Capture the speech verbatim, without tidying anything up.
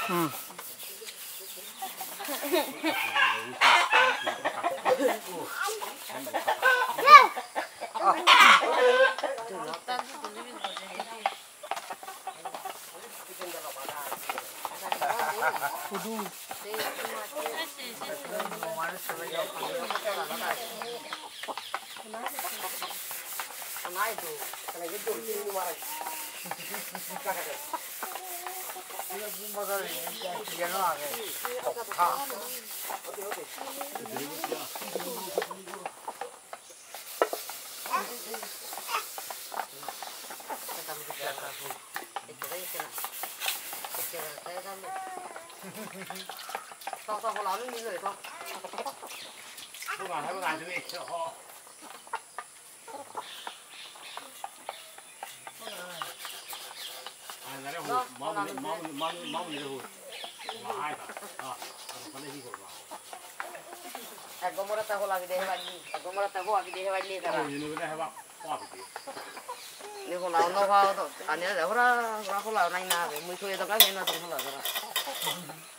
Hmm. Ek gomorot ta hola gide heballi, ek gomorot ta hola gide heballi tara. Ni hola no pao do, ani ade hora hora hola nai na age, mui thoi dong age na dong hola dong.